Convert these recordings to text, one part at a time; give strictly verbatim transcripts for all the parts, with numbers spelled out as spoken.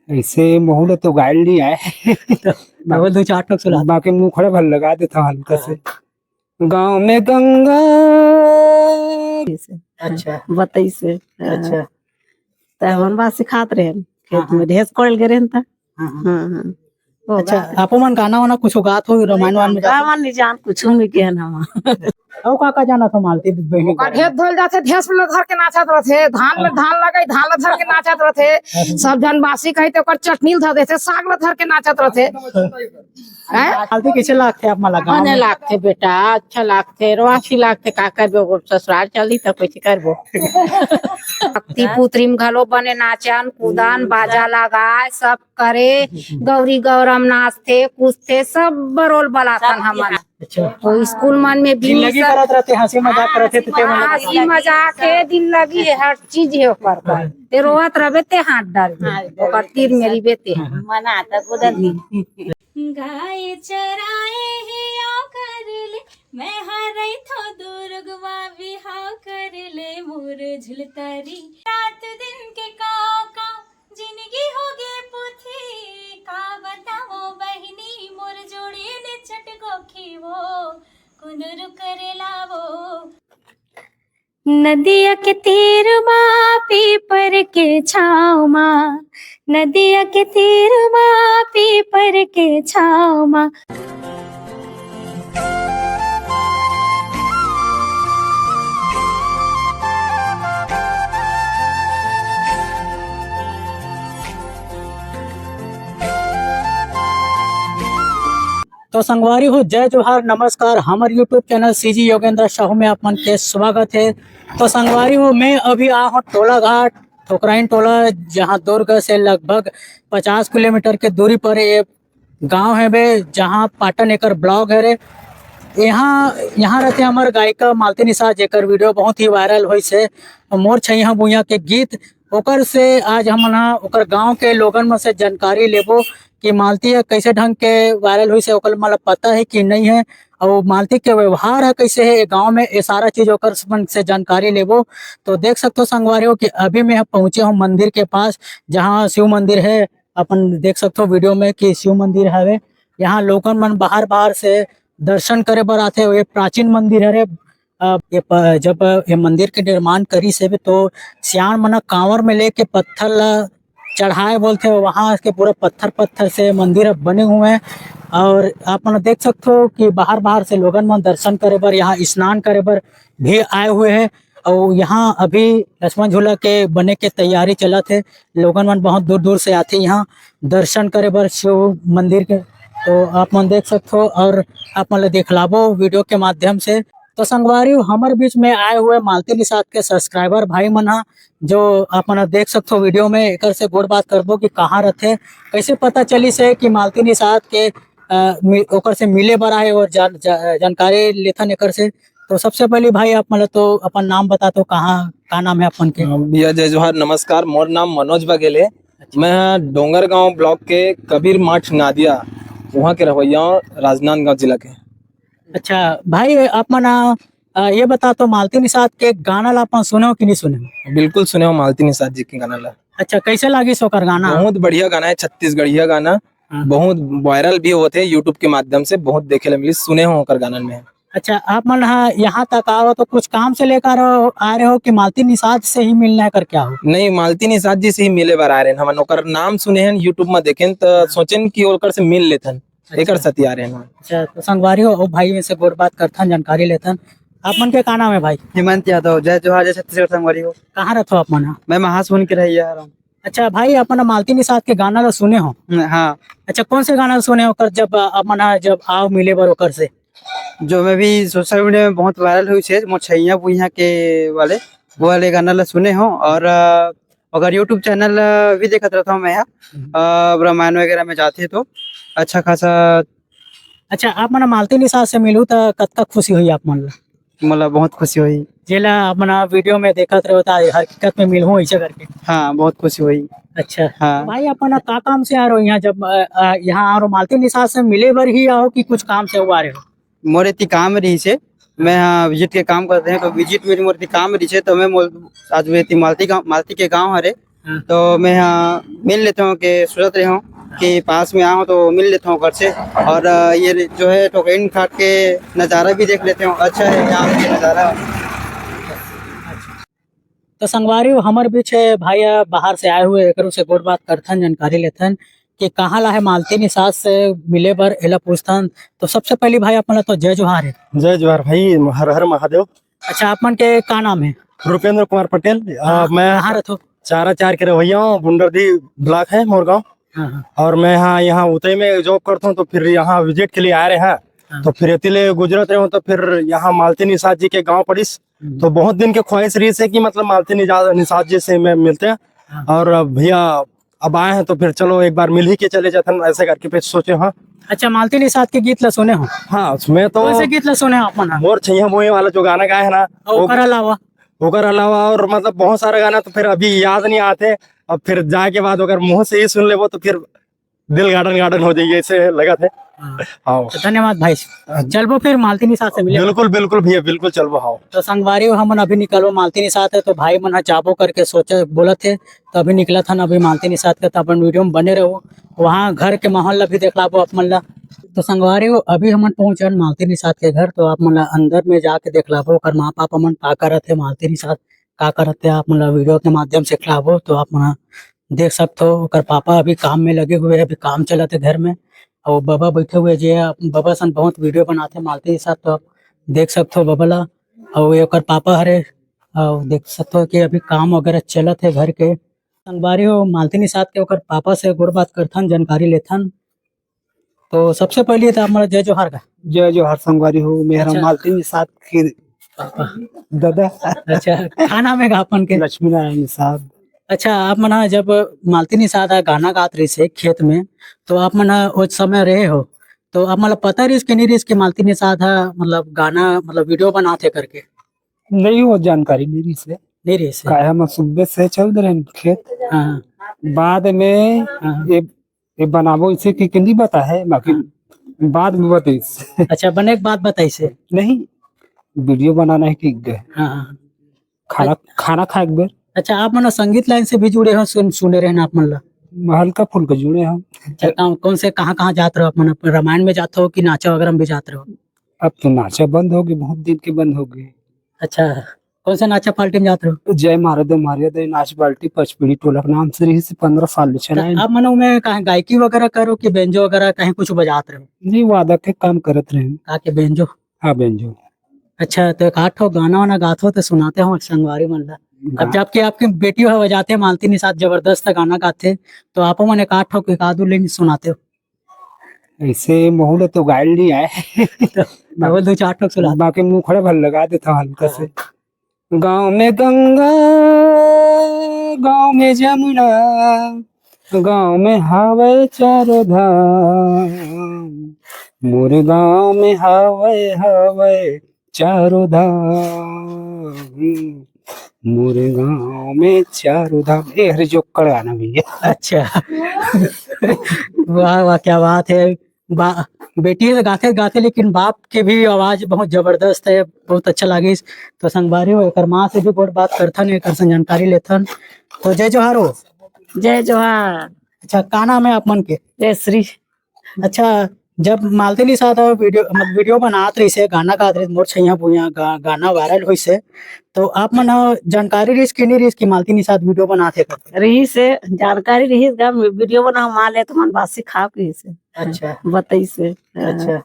ऐसे महू ल तो गाय ल नइ आय। अउ दू चार ठोक सुना। बाकी मुखड़ा भर लगा देथंव हल्का से। गाँव में गंगा। अच्छा। बताइस हे। अच्छा। त हमन बात सिखात रहेन। खेत हाँ, हाँ। में ढेस कोड़े ल गे रहेन त। हाँ, हाँ। हाँ, हाँ। अच्छा, आपो मन गाना वाना कुछ गात हो, रामायण वान में? गाना नइ जान, कुछ नइ कहेन हम। अउ का का जानत हो मालती बहिनी के ओकर बारे में? ढेस धोए ल जाथे, ढेस ल धर के नाचत रथे, धान में हाँ। धान लगे, धान ल धर के नाचत रथे। हाँ। सब झन बासी कही त ओकर चटनी ल धर देथे, साग ल धर के नाचत रथे। हैं? मालती कइसे लागथे आप मन ला गाँव बने में? लागथे बेटा, अच्छा लागथे, रोआसी लागथे, का करबे, वो ससुराल चली त कइसे करबो। भक्ति पुतरी में घलो बने नाचन, कूदन, बाजा लगाए, सब करे, गौरी गौरम नाचथे, कूदथे, सब बरोल बलाथन हमन। अच्छा। तो स्कूल मन में भी दिन लगी सब करत रहते, हंसी मजाक करत रहते, ते मन हाँ, हंसी मजाक हे, दिन लगी हे, हर चीज हे ओकर पर। ते रोवत रहबे, ते हाथ डालबे, हाँ, ओकर तीर मेरी बेटे। हाँ, हाँ। मना त कुदन। गाय चराए हे आव कर ले, मैं हर रहिथो दुर्गवा बिहाव कर ले, मोर झुलतारी। रात दिन के काव काव, जिनगी होगे पोथी, का बतावंव बहिनी, मोर जोड़ी ले छटगो खेवो, कुंदरू करे लावो। नदिया के तीर मा, पीपर के छाँव मा, नदिया के तीर मा, पीपर के छाँव मा। तो संगवारी हो, जय जोहार, नमस्कार। हमर YouTube channel CG Yogendra Sahu में आप मन के स्वागत हे। तो संगवारी हो, मैं अभी आ हूँ टोला घाट, ठोकराइन टोला, जहाँ दुर्ग से लगभग पचास किलोमीटर के दूरी पर ये गांव हे बे, जहां पाटन एकर ब्लॉक हे रे। यहाँ, यहाँ रहते हमर गायिका मालती निषाद, जेकर वीडियो बहुत ही वायरल होइस हे, मोर छैया भुइयां के गीत। ओकर से आज हमन ह ओकर गांव के लोगन मन से जानकारी लेबो कि मालती ह कैसे ढंग के वायरल होइस हे, ओकर मन ल पता हे कि नहीं हे, अउ मालती के व्यवहार ह कैसे हे गांव में, ये सारा चीज ओकर मन से जानकारी लेबो। तो देख सकथो संगवारी हो कि अभी मैं ह पहुंचे हूँ मंदिर के पास, जहाँ शिव मंदिर हे। अपन देख सकथो वीडियो में कि शिव मंदिर हवे। यहाँ लोगन मन बाहर-बाहर से दर्शन करे बर आथे। ये प्राचीन मंदिर हरे। अ, ये प-, जब ये मंदिर के निर्माण करिस हेबे तो सियान मन ह कांवर में लेके पत्थर ला चढ़ाए बोलथे, वहाँ के पूरा पत्थर-पत्थर से मंदिर अब बने हुए हैं। और आप मन देख सकथो कि बाहर-बाहर से लोगन मन दर्शन करे बर, यहाँ स्नान करे बर भी आए हुए हैं। अउ यहाँ अभी लक्ष्मण झूला के बने के तैयारी चलत हे। लोगन मन बहुत दूर-दूर से आथे यहाँ दर्शन करे बर शिव मंदिर के। तो आप मन देख सकथो और आप मन ल दिखलाबो वीडियो के माध्यम से। तो संगवारी हो, हमर बीच में आए हुए मालती निषाद के सब्सक्राइबर भाई मन ह, जो आप मन ह देख सकथो वीडियो में, एकर से गोठ बात करबो कि कहाँ रथे, कैसे पता चलिस हे कि मालती निषाद के, अ, मि-, ओकर से मिले बर आए और जान-, जा-, जानकारी लेथन एकर से। तो सबसे पहले भाई आप मन ल तो अपन नाम बता दो, कहाँ, का नाम हे अपन के? हाँ, भैया जय जोहार, नमस्कार। मोर नाम मनोज बघेल हे। अच्छा। मैं ह डोंगरगांव ब्लॉक के कबीर मठ नादिया, वहाँ के रहवैया हूँ, राजनांदगांव जिला के। अच्छा भाई, आप मन, अ, ये बता तो मालती निषाद के गाना ला अपन सुने हो कि नहीं सुने हो? बिल्कुल सुने हो मालती निषाद जी के गाना ला। अच्छा, कैसे लागिस ओकर गाना? बहुत बढ़िया गाना हे, छत्तीसगढ़िया गाना। हाँ। बहुत वायरल भी होत हे YouTube के माध्यम से, बहुत देखे ला मिलिस, सुने हो ओकर गाना में। अच्छा, आप मन ह यहाँ तक आओ तो कुछ काम से लेकर आ रहे हो कि मालती निषाद से ही मिलना है करके आओ? नहीं, मालती निषाद जी से ही मिले बर आ रहे हैं हमन। ओकर नाम सुने हैं YouTube में, देखें तो सोचें कि ओकर से मिल लेथन, अच्छा। एकर सेती आ रहे हैं। अच्छा, तो संगवारी हो, ओ भाई से गोठ बात करथन, जानकारी लेथन। आप मन के का नाम है भाई? हेमंत यादव। जय जोहार, जय छत्तीसगढ़ संगवारी हो। कहाँ रहथो आप मन ह? मैं महासमुंद के रहइया हरौं। अच्छा भाई, अपन मालती निषाद के गाना ला सुने हो? हाँ। अच्छा, कौन से गाना ला सुने हो ओकर, जब, अ, अपन ह जब आओ मिले बर ओकर से? जो मैं भी सोशल मीडिया में बहुत वायरल होइस हे, मोर छैया भुइयां के वाले, वो वाले गाना ला सुने हो और, अ, ओकर YouTube चैनल, अ, भी देखत रहता हूँ मैं ह। हम्म। अ, रामायण वगैरह में जाथे तो अच्छा खासा। अच्छा, आप मन मालती निषाद से मिलहू त कतका खुशी होही आप मन ला? मोला बहुत खुशी होही। जेला आप मन वीडियो में देखत रहो त हकीकत में मिलहू ऐसे करके? हाँ, बहुत खुशी होही। अच्छा। हाँ। भाई, आप मन का काम से आ रहे हो यहाँ? जब, अ, अ, यहाँ आ रहे हो, मालती निषाद से मिले बर ही आओ कि कुछ काम से हुआ रहे हो? मोर एती काम रहिस हे, मैं ह विजिट के काम करते हैं, तो विजिट में मोर एती काम रहिस हे, तो मैं मोल-, आज वो एती मालती गाँव, मालती के गाँव हरे, हाँ। तो मैं यहाँ मिल लेता हूँ कि सोचत रहे हूँ कि पास में आऊँ तो मिल लेता हूँ घर से। और, अ, ये जो है टोकरीन घाट के नज़ारा भी देख लेते हूँ। अच्छा है यहाँ के नज़ारा। तो संगवारी हो, हमर बीच है भाई, अ, बाहर से आए हुए, एकरो से गोठ बात करथन, जानकारी लेथन कि कहाँ ला है मालती निषाद से मिले बर, एला पूछथन। तो सबसे पहली भाई आप मन ला तो जय जोहार है। जय जोहार भाई, हर हर महादेव। अच्छा, आप मन के का नाम है? रुपेंद्र कुमार पटेल। अ, हाँ, मैं कहाँ रहथो? चारा चार के रहवैया हूँ, बुंडरदी ब्लॉक है मोर गाँव। हाँ, हाँ। और मैं यहाँ, यहाँ उतई में जॉब करता हूँ, तो फिर यहाँ विजिट के लिए आ रहे हैं। हाँ। तो फिर एती ले गुजरत रहे हूँ, तो फिर यहाँ मालती निषाद जी के गाँव पड़िस। हम्म। तो बहुत दिन के ख्वाहिश रही से कि मतलब मालती निजा-, निषाद जी से मैं मिलते हैं। हाँ। और अब भैया अब आए हैं, तो फिर चलो एक बार मिल ही के चले जाते हैं, ऐसे करके फिर सोचे। हाँ। अच्छा, मालती निषाद के गीत ला सुने हो? हाँ, मैं तो कौन से गीत ला सुने हो आप मन? मोर छैया मोहे वाला जो गाना गाए है ना, और वो ओकर अलावा? ओकर अलावा और मतलब बहुत सारे गाना तो फिर अभी याद नहीं आते। अब फिर जाए के बाद अगर मुंह से ही सुन लेबो तो फिर दिल गार्डन गार्डन हो जाइए, ऐसे लगत है। हाँ। हाँ। तो धन्यवाद भाई। हाँ। चलबो फिर मालती निषाद से मिले। बिल्कुल, बिल्कुल भैया, बिल्कुल चलबो। हाँ। तो संगवारी हो, हमन अभी निकलबो मालती निषाद है, तो भाई मन ह जाबो करके सोचे बोलत है, तो अभी निकलत हन अभी मालती निषाद के, तो अपन वीडियो में बने रहो। वहाँ घर के माहौल ला भी देखलाबो आप मन ला। तो संगवारी हो, अभी हमन पहुँचन मालती निषाद के घर, तो आप मन ला अंदर में जाके देखलाबो ओकर माँ पापा मन का करत है, मालती निषाद का करत है, आप मन ला वीडियो के माध्यम से देखलाबो। तो आप मन देख सकथो, ओकर पापा अभी काम में लगे हुए हैं, अभी काम चलत है घर में। और बाबा बैठे हुए जे आप, बाबा सन बहुत वीडियो बनाते हैं मालती निषाद, तो आप देख सकथो बाबा ला। और ये ओकर पापा हरे, और देख सकथो कि अभी काम वगैरह चलत है घर के। संगवारी हो, मालती निषाद के ओकर पापा से गोठ बात करथन, जानकारी लेथन। तो सबसे पहले तो आप मन ला जय जोहार का। जय जोहार संगवारी हो, मेरा अच्छा। मालती निषाद के पापा। दादा। अच्छा, का नाम है का अपन के? लक्ष्मी नारायण निषाद। अच्छा, आप मन ह जब मालती निषाद ह गाना गात रहिस हे खेत में, तो आप मन ह ओ समय रहे हो, तो आप मन ला पता रहिस कि नहीं रहिस कि मालती निषाद ह मतलब गाना, मतलब वीडियो बनात हे करके? नहीं, वो जानकारी नहीं रहिस हे। नहीं रहिस हे। काहे हम सुबह से चल दे रहे हैं खेत। हाँ। बाद में हाँ। ये, ये बनाबो इसे कि, कि नहीं पता है, बाकी हाँ। बाद में बताइस। अच्छा, बने के बाद बताइस हे? नहीं, वीडियो बनाना है कि गए। हाँ, हाँ। खाना, अच्छा। खाना खाए एक बेर। अच्छा, आप मन संगीत लाइन से भी जुड़े हो, सुन, सुने रहे ना आप मन ला? हल्का फुल्का जुड़े हो। अच्छा, कौन, कौन से, कहाँ, कहाँ जात रहो आप मन? रामायण में जात हो कि नाचा वगैरह में भी जात रहो? अब तो नाचा बंद हो गई, बहुत दिन के बंद हो गई। अच्छा, कौन से नाचा पार्टी में जात रहो? जय मारा दे, मारिया दे नाच पार्टी, पचपीड़ी टोला के नाम से रहिस हे, पंद्रह साल ले तो चलाए। आप मन में कहीं गायकी वगैरह करो कि बेंजो वगैरह कहीं कुछ बजात रहो? नहीं, वादक के काम करत रहे। का के बेंजो? हाँ, बेंजो। अच्छा, तो एक आध ठो गाना वाना गात हो तो सुनाते हो संगवारी मन ला। अब गा- जबकि आपकी बेटी हो बजाते हैं मालती निषाद, जबरदस्त गाना गाते, तो आप मन एक आध ठो, एक आध लाइन सुनाते हो। ऐसे महू ला तो गायल नहीं आए। तो दो चार ठो सुना। बाकी मुखड़ा भर लगा देता हूँ हल्का से। हाँ। गाँव में गंगा, गाँव में जमुना, गाँव में हावय चारों धाम, मोरे गाँव में हावय, हावय चारों धाम, मोरे गाँव में चारों धाम। ए हरे जोक्कड़ गाना भैया। अच्छा। वाह, वाह, क्या बात है। बा-, बेटी तो गाथे, गाथे, लेकिन बाप के भी आवाज बहुत जबरदस्त है, बहुत अच्छा लागिस। तो संगवारी हो, एकर माँ से भी गोठ बात करथन, एकर से जानकारी लेथन। तो जय जोहार हो। जय जोहार। अच्छा, का नाम है आप मन के? जयश्री। अच्छा, जब मालती निषाद ह वीडियो, मतलब वीडियो बनात रहिस हे, गाना गात रहिस, मोर छैया भुइयां गा-, गाना वायरल होइस हे, तो आप मन ह जानकारी रहिस कि नहीं रहिस कि मालती निषाद वीडियो बनात हे करके? रहिस हे, जानकारी रहिस गा, वीडियो बना माँ ले तो मन बात सिखाव कहिस हे। अच्छा। बताइस हे। हाँ। अच्छा।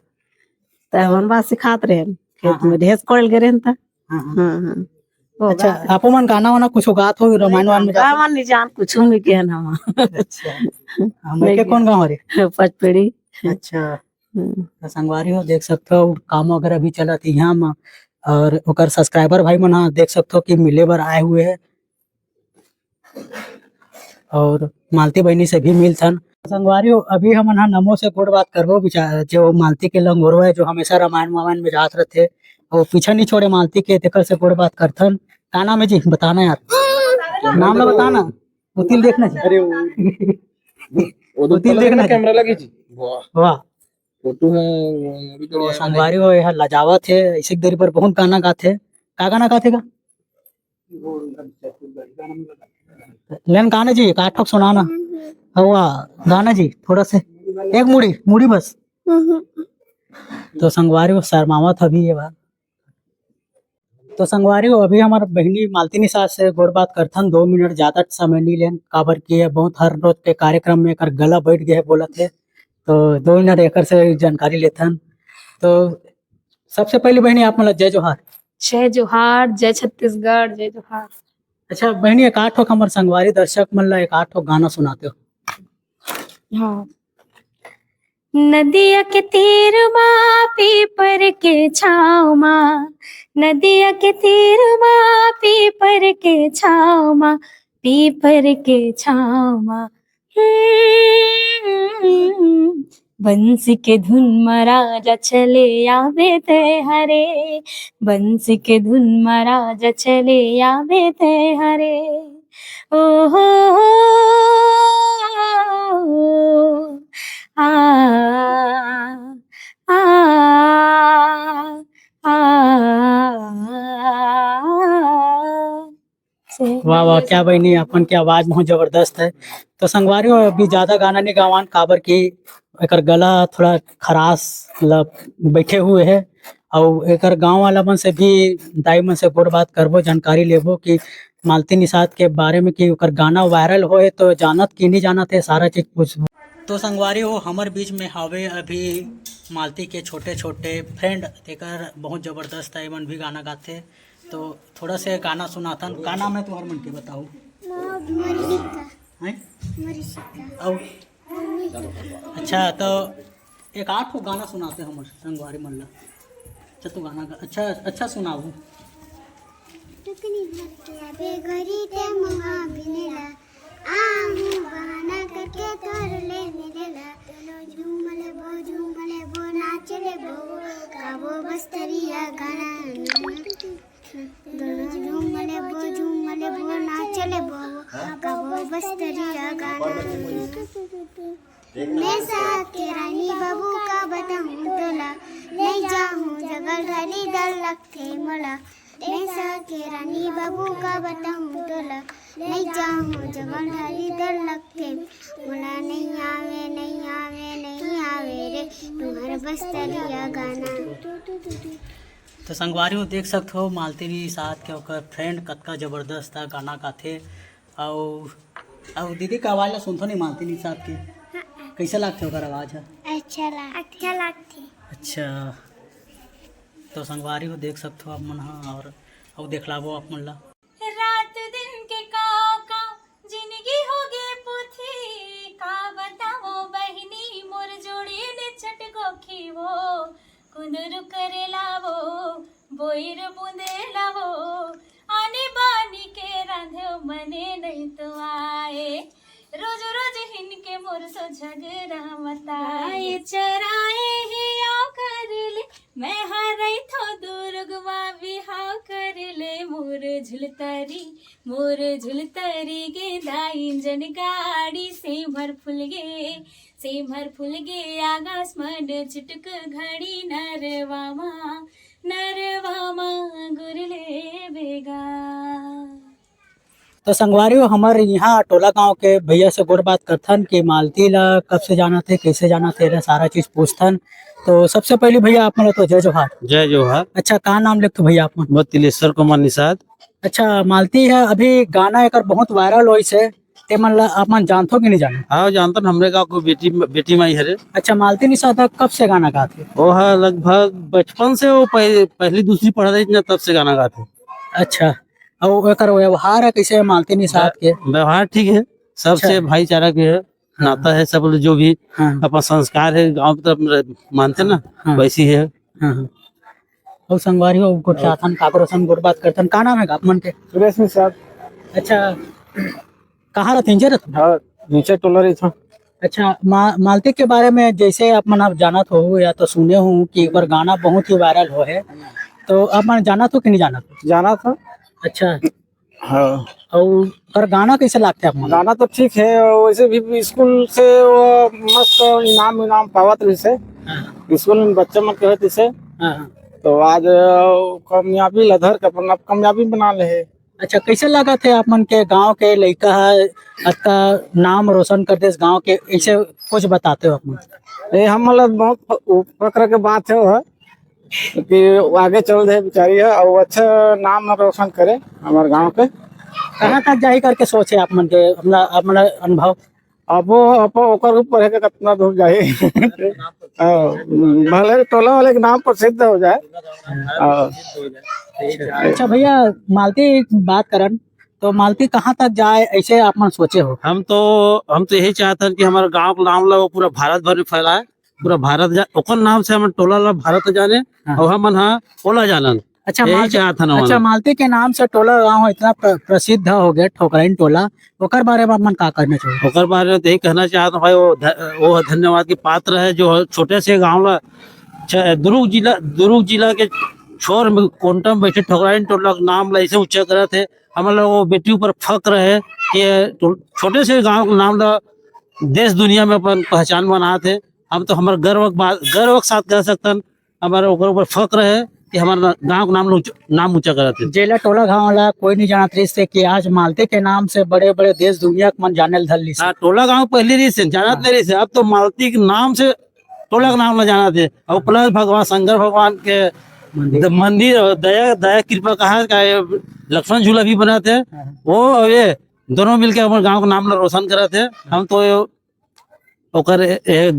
त हमन बात सिखात रहेन, खेत हाँ, हाँ। में ढेस कोड़ल गे रहेन त। हाँ, हाँ। हाँ, हाँ। वो अच्छा, गात आपो मन गाना वाना कुछ गात हो, रामायण वान में गाना जात हो? वान नहीं जान, कुछ नहीं कहन हम। अच्छा। हम नहीं के कौन गाँव रे? पचपेड़ी। अच्छा। हम्म। तो संगवारी हो, देख सकते हो, काम वगैरह भी चलत हे यहाँ म, और ओकर सब्सक्राइबर भाई मन ह देख सकते हो कि मिले बर आए हुए हैं। और मालती बहिनी से भी मिलथन। संगवारी हो, अभी हमन ह नमो से गोठ बात करबो, विचार जो मालती के लंगोरवा है, जो हमेशा रामायण वामायण में जात रहथे, वो पीछा नहीं छोड़े मालती के, तेकर से गोठ बात करथन। का नाम है जी? बताना यार, नाम ला बताना। उतिल देखना जी। अरे वो, वो उतिल देखना जी। कैमरा लगे जी। वाह। वाह। फोटो है, अभी तो तो यार संगवारी हो, यह लजावत है, ऐसे देरी पर बहुत गाना गाथे। का गाना गाथे का? वो छत्तीसगढ़ी गाना में लगा। लेन गाना जी, एक आठ ठोक सुनाना। हवा गाना जी, थोड़ा से, एक मुड़ी, मुड़ी बस। तो संगवारी हो, शर्मावत अभी ये बात। तो संगवारी हो, अभी हमर बहिनी मालती निषाद से गोठ बात करथन, दो मिनट ज्यादा समय नहीं लेन, काबर कि ये बहुत हर रोज के कार्यक्रम में एकर गला बैठ गए बोलत हे। तो दो मिनट एकर से जानकारी लेथन। तो सबसे पहले बहिनी, आप मन ला जय जोहार। जय जोहार, जय छत्तीसगढ़, जय जोहार। अच्छा बहिनी, एक आठ ठोक हमर संगवारी दर्शक मन ला एक आठ ठोक गाना सुनाते हो। हाँ। नदिया के तीर मा, पीपर के छाँव मा, नदिया के तीर मा, पीपर के छाँव मा, पीपर के छाँव मा। हम्म, बंसी के धुन मा राजा चले आबे तैं हरे, बंसी के धुन मा राजा चले आबे तैं हरे। ओ हो, आ, आ, आ, आ। वाह, वाह, क्या बहिनी, अपन के आवाज बहुत जबरदस्त है। तो संगवारी हो, अभी ज्यादा गाना नहीं गावान, काबर कि एकर गला थोड़ा खराश, मतलब, बैठे हुए है। अउ एकर गांव वाला मन से भी, दाई मन से गोठ बात करबो, जानकारी लेबो कि मालती निषाद के बारे में, कि ओकर गाना वायरल होए तो जानत कि नहीं जानत है, सारा चीज पूछबो। तो संगवारी हो, हमर बीच में हवे अभी मालती के छोटे-छोटे फ्रेंड, तेकर बहुत जबरदस्त है, एमन भी गाना गाथे। तो थोड़ा से गाना सुनाथन। का नाम है तुम्हार मन के, बताओ? मोरिशिका। हैं? मोरिशिका। अउ? अच्छा, तो एक आठ ठो गाना सुनाते हमर संगवारी मन ला। अच्छा, तू गाना गा, अच्छा, अच्छा सुनाओ। टुकनी भर के आबे घरी ते मुहा बिनेला, आहू बहाना करके तोर ले मिलेला। दोनों झूम लेबो, झूम लेबो, नाच लेबो, गाबो बस्तरिया गाना। दोनों झूम लेबो, झूम लेबो, नाच लेबो, गाबो बस्तरिया गाना। मैं सहर के रानी बाबू का बताऊं तोला, नहीं जाहूं जंगल घरी डर लगथे मोला। मैं सहर के रानी बाबू का बताऊं तोला, नहीं जाहूं जंगल घरी डर लगथे मोला। नहीं आवे, नहीं आवे, नहीं आवे रे तुम्हार बस्तरिया गाना। तो संगवारी हो, देख सकत हो मालती निषाद के ओकर फ्रेंड कतका जबरदस्त गाना गाथे। अउ, अउ दीदी के आवाज ला सुनथो नहीं मालती निषाद के? हाँ। कैसे लागथे ओकर आवाज ह? अच्छा लाग-, अच्छा लागथे। अच्छा, तो संगवारी हो, देख सकत हो आप मन ह, और अउ देखलाबो आप मन ला। रात दिन के का का जिंदगी हो गे पोथी, का बतावो बहिनी मोर जोड़ी ने चटगोखी वो, कुंदरू करेला वो, बोइर बुंदेला वो, आनी बानी के रांधे मने नहीं तो आए, रोज रोज हिनके मोर सो झगड़ा मताए। चराए ही आओ कर ले, मैं हरई थो दुर्ग मा बिहाव कर ले, मोर झुलतरी, मोर झुलतरी गेंदा इंजन गाड़ी से भर फुल गे, से भर फुल गे आकाश मन चुटक घड़ी नरवा मा, नरवा मा गुरले बेगा। तो संगवारी हो, हमर यहाँ टोला गांव के भैया से गोठ बात करथन कि मालती ला कब से जानत हे, कैसे जानत हे, एला सारा चीज पूछथन। तो सबसे पहले भैया आप मन ला तो जय जोहार। जय जोहार। अच्छा, का नाम लेथो भैया आप मन? मोर तिलेश्वर कुमार निषाद। अच्छा, मालती है अभी गाना एकर बहुत वायरल होइस हे, ते मन ला आप मन जानथो कि नहीं जानो? हाँ, जानथन, हमरे गाँव को बेटी, बेटी माई हरे। अच्छा, मालती निषाद कब से गाना गात हे? वो है लगभग बचपन से, वो पह-, पहली दूसरी पढ़ रही ना, तब से गाना गात हे। अच्छा, अउ एकर व्यवहार है कैसे मालती निषाद के? व्यवहार ठीक है, सबसे अच्छा। भाईचारा के है, हाँ। नाता है, सब लोग जो भी हाँ। अपन संस्कार है गाँव की तरफ मानते ना, हाँ। वैसी है। हाँ, हाँ। अउ संगवारी हो, गोठियाथन, काकरो संग गोठ बात करथन। का नाम है आप मन के? सुरेश निषाद। अच्छा, कहाँ रहते हैं? नीचे रहते हैं? हाँ, नीचे टोला रही था। अच्छा, मा-, मालती के बारे में जैसे आप मन आप जानत हो या तो सुने हो कि एक बार गाना बहुत ही वायरल हो है, तो आप मन जानत हो कि नहीं जानत हो? जाना था। अच्छा। हाँ। अउ पर गाना कैसे लागथे आप मन? गाना तो ठीक है, वैसे भी स्कूल से वो मस्त इनाम इनाम पावत रहिस हे। हाँ। स्कूल में बच्चा मन कहत रहिस हे। हाँ, हाँ। तो आज, अ, कामयाबी ला धर के अपन आप कामयाबी बना ले हे। अच्छा, कैसे लगत हे आप मन के गांव के लइका ह अतका नाम रोशन कर देस गांव के, ऐसे कुछ बताते हो आप मन? ये हम मतलब बहुत फ-, फक्र के बात है वो है कि वो आगे चल दे बेचारी है और अच्छा नाम रोशन करे हमारे गांव के। कहाँ तक जाही करके सोचे आप मन के, अपना, अपना अनुभव? अब वो, अब ओकर ऊपर है कि कितना दूर जाए। हाँ, भले टोला वाले के नाम प्रसिद्ध हो जाए। हाँ। अच्छा भैया, मालती बात करन, तो मालती कहाँ तक जाए, ऐसे आप मन सोचे हो? हम तो, हम तो यही चाहते हैं कि हमारे गांव के नाम ला वो पूरा भारत भर में फैलाए, पूरा भारत जा, ओकर नाम से हमर टोला ला भारत जाने, हाँ। और हमन हा ओला जानन। अच्छा, यही मालती, चाहत हन हमन। अच्छा, मालती के नाम से टोला गांव इतना प्र-, प्रसिद्ध हो गया, ठोकराइन टोला, ओकर बारे में आप मन का कहना चाहिए? ओकर बारे में तो यही कहना चाहत हूँ भाई, वो ध-, वो धन्यवाद के पात्र है जो छोटे से गांव ला, छ-, दुर्ग जिला, दुर्ग जिला के छोर में कोंटा में बैठे ठोकराइन टोला के नाम ला ऐसे ऊंचा करत है। हमन ला वो बेटी ऊपर फक्र है कि ये टो-, छोटे से गांव के नाम ला देश दुनिया में अपन पहचान बनात है। हम तो हमर गर्व के बात, गर्व के साथ कह सकतन, हमर ओकर ऊपर फक्र है कि हमर गांव के नाम ऊंच-, नाम ऊंचा करत है। जेला टोला गांव ला कोई नहीं जानत रहिस हे कि आज मालती के नाम से बड़े-बड़े देश दुनिया के मन जाने ल धर लिस हे। हाँ, टोला गांव पहले रहिस हे, जानत हाँ। नहीं रहिस हे, अब तो मालती के नाम से टोला के नाम ला जानत है। और plus भगवान शंकर भगवान के मंदिर। द-, मंदिर और दया, दया कृपा कहा का ये लक्ष्मण झूला भी बनत है। हाँ। वो और ये दोनों मिलके हमर गांव के नाम ला रोशन करत है। हम तो ओकर, ए,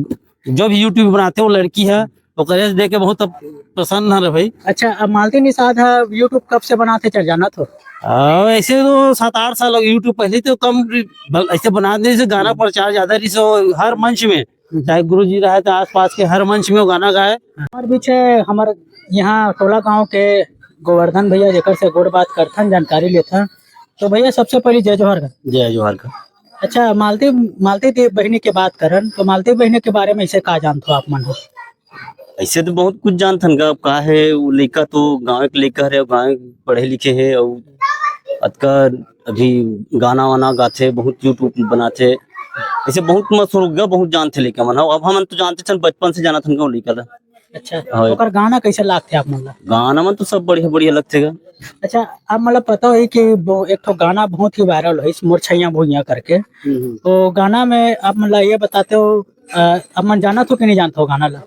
जो भी YouTube बनाथे, वो लड़की है, ओकर age देख के बहुत प्रसन्न है रे भाई। अच्छा, अब मालती निषाद है, YouTube कब से बनाथे, चल जानत हो? आ, ऐसे तो सात आठ साल हो गए, YouTube पहले तो कम रि-, बल-, ऐसे बना दे, जैसे गाना हम्म। प्रचार ज्यादा रही सो हर मंच में, हम्म। चाहे गुरु जी रहे तो आसपास के हर मंच में वो गाना गाए। हमारे बीच है, हमारे यहाँ टोला गांव के गोवर्धन भैया, जेकर से गोड़ बात करथन, जानकारी लेथन। तो भैया, सबसे पहले जय जोहार का। जय जोहार का। अच्छा, मालती, मालती देव बहिनी के बात करन, तो मालती बहिनी के बारे में ऐसे का जानथो आप मन ह? ऐसे तो बहुत कुछ जानथन गा, अब का है, वो लइका तो गाँव के लइका हरे, गाँव पढ़े लिखे है, और अतका अभी गाना वाना गाथे, बहुत YouTube बनाथे, ऐसे बहुत मशहूर हो गया, बहुत जानथे लइका मन। हाँ, अब हमन तो जानते छन, बचपन से जानत हन गा वो लइका ला। अच्छा, हाँ। ओकर गाना कैसे लागथे आप मन ला? गाना मन तो सब बढ़िया, बढ़िया लगथे गा। अच्छा, आप मतलब पता होही कि वो एक ठो गाना बहुत ही viral होइस, मोर छैया भुइया करके। हम्म, हम्म। तो गाना में आप मन ला ये बताते हो, अ, आप मन जानत हो कि नहीं जानत हो गाना ला?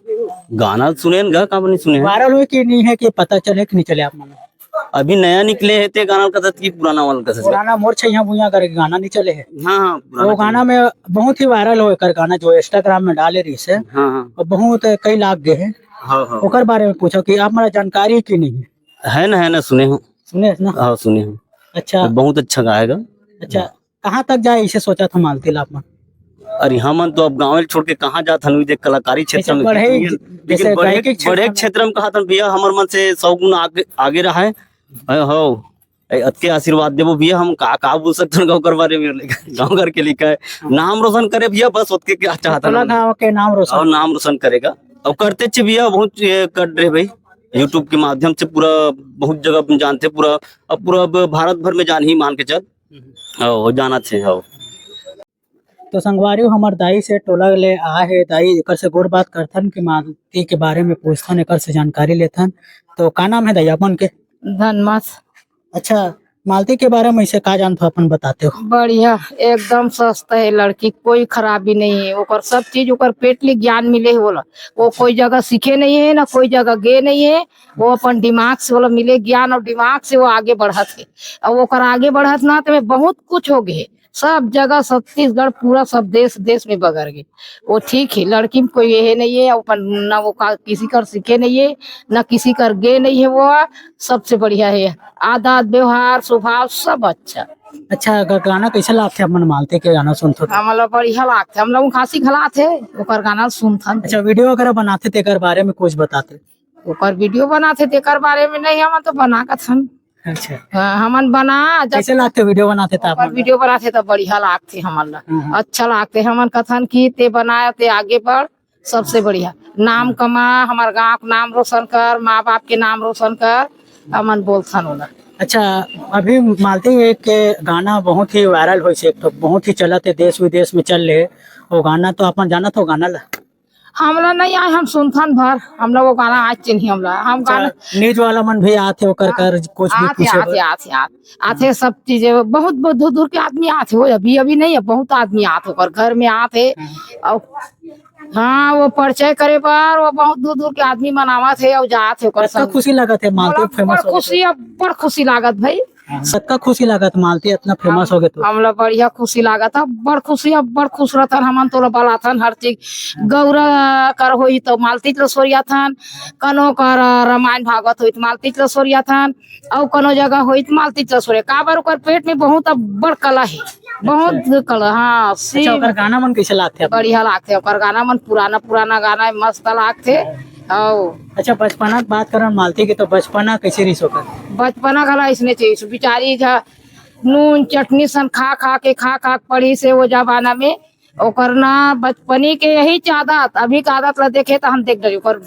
गाना सुनेन गा, का नहीं सुने हैं? Viral होई कि नहीं है कि पता चले कि नहीं चले आप मन ला? अभी नया निकले है ते गाना कथत कि पुराना वाला कथत? पुराना मोर छैया भुइया करके गाना नहीं चले है। हाँ, हाँ, पुराना वो गाना चले। में बहुत ही viral हो एकर गाना जो Instagram में डाले रहिस हे। हाँ, हाँ। और बहुत कई लाख गए हैं। हाँ, हाँ। ओकर बारे में पूछो कि आप मन ला जानकारी कि नहीं है? है ना, है ना, सुने हो। सुने हो ना? हाँ, सुने हो। अच्छा। बहुत अच्छा गाएगा। अच्छा, हाँ। कहाँ तक जाए इसे सोचा था मालती ला आप मन? अरे हमन तो अब गाँव छोड़ के कहाँ जात हन, देख कलाकारी क्षेत्र ऐसे में बढ़े, लेकिन, लेकिन जैसे बढ़े, गायकी क्षेत्र बढ़े में। क्षेत्र में कहा था भैया, हमर मन से सौ गुना आगे, आगे रहा है। हो, हो। ए, अतके आशीर्वाद देबो भैया, हम का, का बोल सकथन गाँव कर बारे में, गाँव घर के लिखा है। हाँ। नाम रोशन करे भैया, बस ओतके क्या चाहता टोला ना। गाँव के नाम रोशन। और नाम रोशन करेगा। और करते छे भैया, बहुत ये कर रहे भाई, YouTube के माध्यम से पूरा बहुत जगह जानते, पूरा, अब पूरा अब भारत भर में जान ही मान के चल। हम्म। हाँ, वो जाना छे, हाँ। तो संगवारी हो, हमर दाई से टोला ले आए हे, दाई एकर से गोड़ बात करथन कि मालती के बारे में पूछथन, एकर से जानकारी लेथन। तो का नाम है दाई अपन के? धनमास। अच्छा, मालती के बारे में इसे का जानथो, अपन बताते हो? बढ़िया, एकदम स्वस्थ है लड़की, कोई खराबी नहीं है। ओकर सब चीज ओकर पेट ले ज्ञान मिले है बोला। वो कोई जगह सीखे नहीं है, ना कोई जगह गए नहीं है। वो अपन दिमाग से बोला मिले ज्ञान और दिमाग से वो आगे बढ़त है। और ओकर आगे बढ़त ना तो में बहुत कुछ हो गए है। सब जगह छत्तीसगढ़ पूरा सब देश, देश में बगर गए। वो ठीक है, लड़की में कोई ये नहीं है, अपन ना वो का, किसी कर सीखे नहीं है, ना किसी कर गए नहीं है वो। सबसे बढ़िया है, आदत, व्यवहार, स्वभाव सब अच्छा। अच्छा, अगर गाना कैसे लागथे, अपन मालती के गाना सुनथो तो? हमला बढ़िया लागथे, हम लोग खांसी घलात है, ओकर गाना सुनथन। अच्छा, video वगैरह बनाथे तेकर बारे में कुछ बताते? ओकर video बनाथे तेकर बारे में नहीं, हम तो बना कथन। अच्छा। हाँ, हमन बना जब कैसे लागथे video बनाथे त ओकर अपन? Video बनाथे त बढ़िया लागथे हमन ला। हम्म, हम्म। अच्छा लागथे, हमन कथन कि ते बनाए, ते आगे बढ़, सबसे बढ़िया नाम कमा, हमार गाँव के नाम रोशन कर, माँ बाप के नाम रोशन कर, हमन बोलथन ओला। अच्छा, अभी मालती के गाना बहुत ही viral होइस हे, एक ठो बहुत ही चलत हे, देश विदेश में चल रहे, वो गाना तो अपन जानत हो गाना ला? हमला नहीं आए, हम सुनथन भर, हमला वो गाना आज चिन्ही हमला। हम गाना अच्छा, न्यूज वाला मन भी आथे, ओकर कर कुछ भी आथे, पूछे आथे, बर। आथे, आथे, आथे, सब चीजें बहुत, बहुत दूर, दूर के आदमी आथे, वो अभी, अभी नहीं है, बहुत आदमी आथे, ओकर घर में आथे। हाँ। और हाँ, वो परिचय करे बर, वो बहुत दूर, दूर के आदमी मन आवत हे और जात हे ओकर कतका संग। खुशी लगत हे, मालती मोला फेमस बड़ हो गए खुशी, तो। अब बड़ खुशी लागत भाई। हाँ, कतका खुशी लागत, मालती इतना फेमस हो गए तो। हमला बढ़िया खुशी लागत, अब बड़ खुशी, अब बड़ खुश रहथन हमन, तोला बलाथन हर चीज, गौरा कर होई तो मालती च ल सोरियाथन, कनो कर रामायण भागवत होई तो मालती च ल सोरियाथन, अउ कनो जगह होई त मालती च ल सोरिया। काबर ओकर पेट में बहुत अब्बड़ कला हे, बहुत कला। हाँ, अच्छा, ओकर गाना मन कैसे लागथे आपको? बढ़िया लागथे ओकर गाना मन, पुराना पुराना गाना हे, मस्त लागथे। अउ अच्छा, बचपना के बात करन मालती के, तो बचपना कैसे रहिस ओकर? बचपना घला इसने चाहिए, बिचारी झा नून चटनी सन खा खा के, खा खा के पढ़िस हे वो जमाना में। ओकर ना बचपनी के यही च आदत, अभी के आदत ला देखे त हम देख डरी, ओकर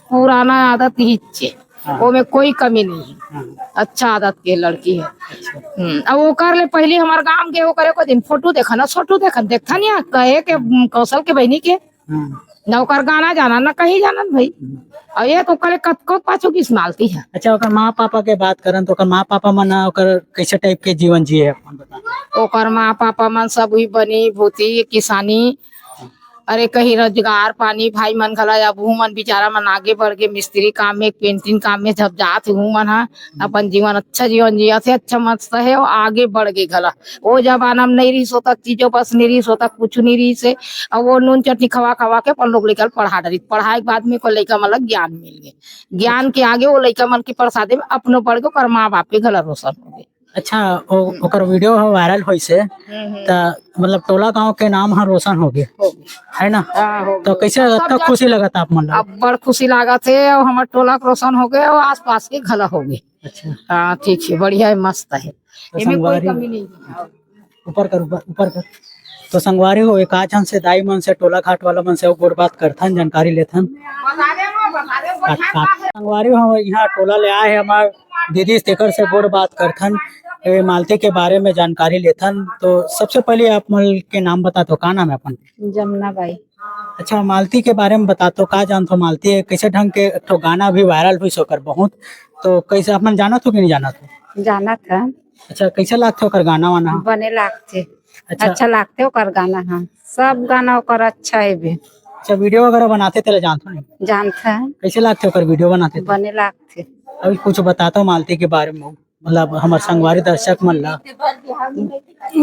पुराना आदत ही चे। हाँ। ओमे कोई कमी नहीं है। हाँ। अच्छा आदत के लड़की है। अच्छा। हम्म, अब ओकर ले पहली हमार गांव गे, ओकरे को दिन फोटो देखा ना, छोटू देखा, देखा नहीं, कहे के, हम्म, कौशल के बहनी के। हम्म। ना ओकर गाना जाना, ना कहीं जाना भाई। हम्म। और ये तो ओकरे कतको पाछू की मालती है। अच्छा, ओकर माँ पापा के बात करन तो ओकर माँ पापा मन ओकर कैसे टाइप के जीवन जिए अपन बता। ओकर माँ पापा मन सब वही बनी भूती किसानी, अरे कहीं रोजगार पानी, भाई मन घला अब उहू मन बेचारा मन आगे बढ़ के मिस्त्री काम में, पेंटिंग काम में जब जात हे, उहू मन ह अपन जीवन, अच्छा जीवन जियत हे, अच्छा मस्त हे, अउ आगे बढ़ के घला। ओ जमाना में नहीं रहिस होता, चीजों बस नहीं रहिस होता, कुछ नहीं रहिस हे। अउ वो नून चटनी खवा खवा के अपन लोग लइका ल पढ़ा डरिस। पढ़ाई के बाद में कोई लइका मन ल ज्ञान मिल गए, ज्ञान के आगे वो लइका मन के प्रसादे में अपनो बढ़ के ओकर माँ बाप के घला रोशन हो गए। अच्छा, ओ-, हम्म। ओकर वीडियो ह वायरल होइस हे, हम्म, हम्म। त मतलब टोला गांव के नाम ह रोशन हो गए, हो गए। है ना? हाँ, हो तो गए। कैसे, सब कतका जान-, खुशी लगत आप मन ला? अब बड़ खुशी लागत हे, और हमर टोला के रोशन हो गए और आसपास के घला हो गए। अच्छा। हाँ, ठीक है, बढ़िया है, मस्त है, तो एमे कोई संगवारी कमी नहीं है। ऊपर कर, ऊपर, ऊपर कर। तो संगवारी हो, एक आध झन से, दाई मन से, टोला घाट वाला मन से, अउ गोठ बात करथन, जानकारी लेथन। बता दे वो, बता दे वो, अच्छा। संगवारी हो, यहाँ टोला ले आए हैं हमार दीदी, तेकर से गोठ बात करथन, ए, मालती के बारे में जानकारी लेथन। तो सबसे पहले आप मन के नाम बता दो, का नाम है अपन? जमुना बाई। अच्छा, मालती के बारे में बता तो, का जानथो मालती है, कैसे ढंग के एक ठो गाना भी वायरल हुई ओकर बहुत, तो कैसे अपन जानत हो कि नहीं जानत हो? जानत है। अच्छा, कैसे लागथे ओकर गाना वाना? बने लागथे। अच्छा। अच्छा लागथे ओकर गाना, हाँ, सब गाना ओकर अच्छा है भी। अच्छा, वीडियो वगैरह बनाथे तेला जानथो नहीं? जानत है। कैसे लागथे ओकर वीडियो बनाथे तो? बने लागथे। अभी कुछ बता तो मालती के बारे में, मतलब हमर संगवारी दर्शक मन ला।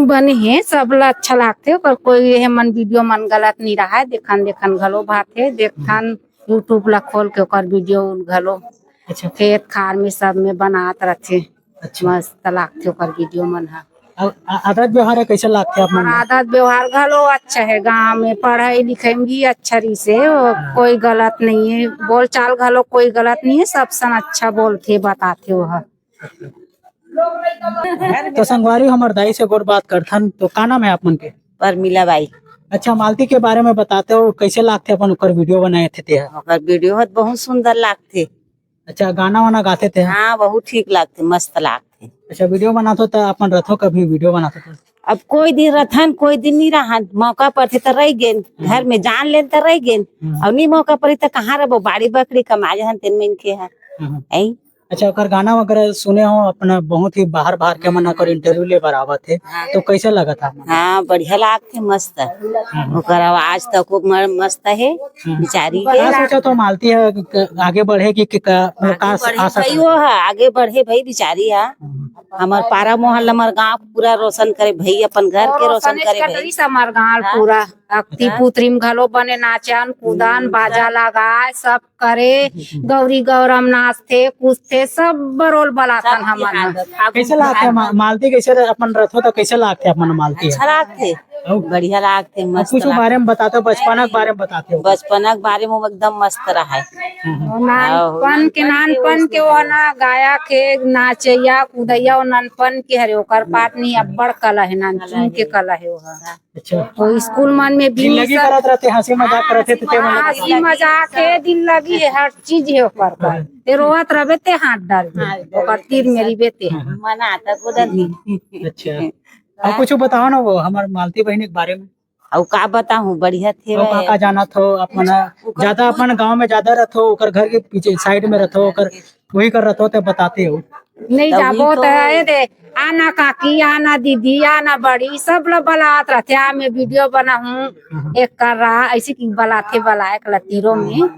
बने हे, सब ला अच्छा लागथे ओकर, कोई ये मन वीडियो मन गलत नहीं रहा है, देखन देखन घलो भाथे, देखथन YouTube ला खोल के ओकर वीडियो उन घलो। अच्छा। खेत खार में सब में बनात रथे। अच्छा। मस्त लागथे ओकर वीडियो मन ह। अउ आ-, आदत व्यवहार ह कैसे लागथे आप मन ला? आदत व्यवहार घलो अच्छा है, गांव में पढ़ाई लिखाई में भी अच्छा रहिसे, वो हाँ। कोई गलत नहीं है, बोलचाल घलो कोई गलत नहीं है, सब सन अच्छा बोलथे बताथे वो ह। तो संगवारी हमर दाई से गोठ बात करथन, तो का नाम है आप मन के? परमिला बाई। अच्छा, मालती के बारे में बताते हो, कैसे लागथे अपन ओकर वीडियो बनाए थे ते ह? ओकर वीडियो ह बहुत सुंदर लागथे। अच्छा, गाना वाना गाथे ते ह? हाँ, बहुत ठीक लागथे, मस्त लागथे। अच्छा, वीडियो बनाथो त अपन रथो कभी वीडियो बनाथो त? अब कोई दिन रथन, कोई दिन नहीं रहन, मौका परथे त रह गेन, हम्म। घर में जान लेन त रह गेन, हम्म। अउ नहीं मौका परी त कहाँ रहबो, बाड़ी बखरी कमा जहन तेन मनखे ह। हम्म। ऐ? अच्छा, ओकर गाना वगैरह सुने हो, अपना बहुत ही बाहर बाहर के मन ओकर इंटरव्यू ले बर आवत हे, हाँ। तो कैसे लगत हे? हाँ, बढ़िया लागथे, मस्त। हम्म। ओकर आवाज तक म-, मस्त हे, हम्म। बिचारी का के। सोचत हो मालती ह, क-, आगे बढ़े कि, कि का, मतलब का आगे बढ़े आशा भाई करत हो? वो ह, आगे बढ़े भाई बिचारी ह। हम्म। हमर पारा मोहल्ला, हमर गांव के पूरा रोशन करे भाई, अपन घर के रोशन करे भाई। हमर गांव हाँ। पूरा अक्ति हाँ। पुतरी में घलो बने नाचन, कूदन, हम्म। बाजा लगाए, सब करे, हम्म। गौरी गौरम नाचथे, कूदथे, सब बरोल बलाथन सब हमन ह। आदत। कैसे लागथे मा-, मालती कैसे रह-, अपन रथो तो कैसे लागथे अपन मालती ह? अच्छा लागथे, अउ? बढ़िया लागथे, अउ मस्त कुछ लागथे। बारे में बताते हो, बचपना के बारे में बताते हो? बचपना के बारे में एकदम मस्त रहा है। हम्म। वो नानपन हाँ, के, नानपन के वो ना गायक हे, नाचैया, कूदैया, वो नानपन के हरे, ओकर पाट नहीं अब्बड़ कला है, नानचुन के कला है वो ह। अच्छा। वो स्कूल मन में भी दिल्लगी सब करत रहते, हंसी मजाक करत हे, ते मन हाँ, हंसी मजाक हे, दिल्लगी हे, हर चीज हे ओकर बर। हाँ। ते रोवत रहबे, ते हाथ डालबे, हाँ। ओकर तीर में रहिबे ते। हाँ, हाँ। मना त कूदत नहीं। अच्छा। अब कुछ बताओ ना वो हमार मालती बहन के बारे में। अउ का बताहूँ, बढ़िया थे अउ का, वह। का जानत हो अपन? ओकर ज्यादा खुद अपन गांव में ज्यादा रथो, ओकर घर के पीछे साइड में रथो, ओकर वही कर रथो, ते बताते हो। नहीं तब जाबो तो तो ए दे, आना काकी, आना दीदी, आना बड़ी, सब ला बलात रथे। आ मैं वीडियो बनाहूँ, हाँ। एक कर रहा, ऐसे कि बलाथे, बलाए के ला तीरों में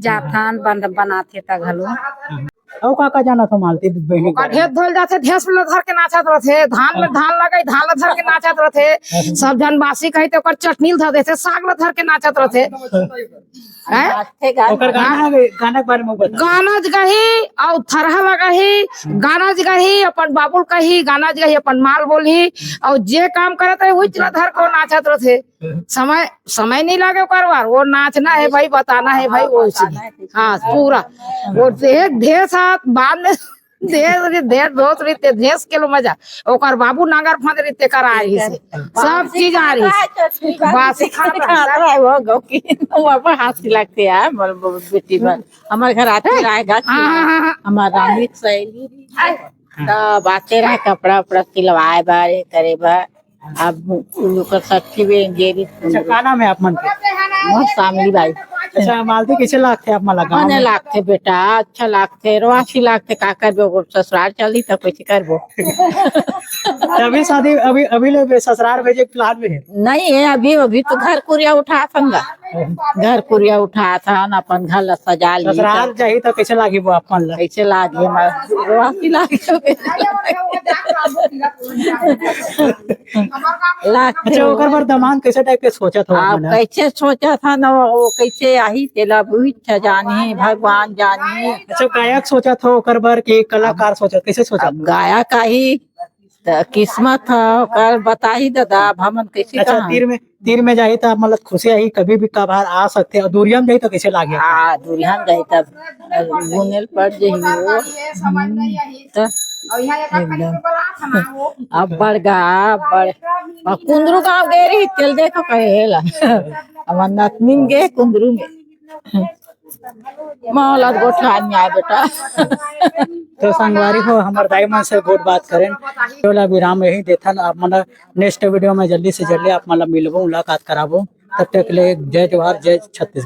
जाथन, बन-, बनाथे त घलो। हाँ। अउ का का जानत हो मालती बहिनी के ओकर बारे में? ढेर धोल जाथे, ढेस ल धर के नाचत रथे, धान ल, हाँ। धान लगाई, धान ल धर के नाचत रथे। हाँ। सब झन बासी कही त ओकर चटनी ल धर देथे, साग ल धर के नाचत रथे। हैं? नाचथे गाना। ओकर गाना, हाँ। गाना के बारे में बता। गाना ज गही अउ थरहा लगाही, गाना ज गही अपन बाबुल कही, गाना ज गही अपन माल बोलही, अउ जे काम करत रहे, उही ला धर के नाचत रथे। समय, समय नहीं लागे ओकर बर, वो नाचना है भाई, बताना है भाई, वो चीज। हाँ, पूरा। वो एक ढेर साथ बाद में ढेर, ढेर दोस्त रहिते, ढेर के लो मजा। ओकर बाबू नांगर फांद रहिते, कर आ रही से। सब चीज आ रही से। बासी खाना खात रहे वो गौकी। वो अपन हंसी लगते यार, मोर बेटी बर। हमारे घर आते रहेगा। हाँ, हाँ, हाँ, हाँ। हमार रानी के सहेली रही है। तब आते रहे कपड़ा उपड़ा सिलवाए बर, ये करे बर। अब ओकर सखी भी गेरी। अच्छा, का नाम है आप मन के? मोर शामली बाई। अच्छा, मालती कैसे लागथे आप मन ला गाँव बने में? लागथे बेटा, अच्छा लागथे, रोआसी लागथे, का करबो, वो ससुराल चली त कैसे करबो? तभी शादी, अभी, अभी ले ससुराल भेजे के प्लान में है? नहीं है, अभी, अभी तो घर कुरिया उठाथन गा। घर कुरिया उठाथन, अपन घर ला सजा ली। ससुराल जाही त कैसे लागी वो आप मन ला? कैसे लागे? हमार रोआसी लागे। लागथे। अच्छा, ओकर बर दमांद कैसे टाइप के सोचत हो आप आप मन? कैसे सोचत हन, वो कैसे आही, तेला भी अच्छा जानी, भगवान जानी। अच्छा, गायक सोचत हो ओकर बर कि कलाकार सोचत, कैसे सोचत अब हो? गायक आही, त किस्मत ह, ओकर बताही दादा, अब हमन कैसे अच्छा, कहाँ? तीर में, तीर में जाही त मतलब खुशी आही, कभी भी कभार आ सकथे, अउ दूरिया में जाही त कैसे लागे? हाँ, दूरिया में जाही तब गुनेल पड़ जाही वो। त एकदम। अब बड़गा, बड़, अब कुंदरू गाँव गे रही, तेल देखो कहे हेला। अब नतनीन गे कुंदरू में। मोला गोठा नहीं आए बेटा। तो संगवारी हो, हमर दाई मन से गोठ बात करेन। चलो विराम यही देथन, आप मन ला नेक्स्ट वीडियो में जल्दी से जल्दी आप मन ला मिलबो, मुलाकात कराबो। तब तक के लिए जय जोहार, जय छत्तीसगढ़।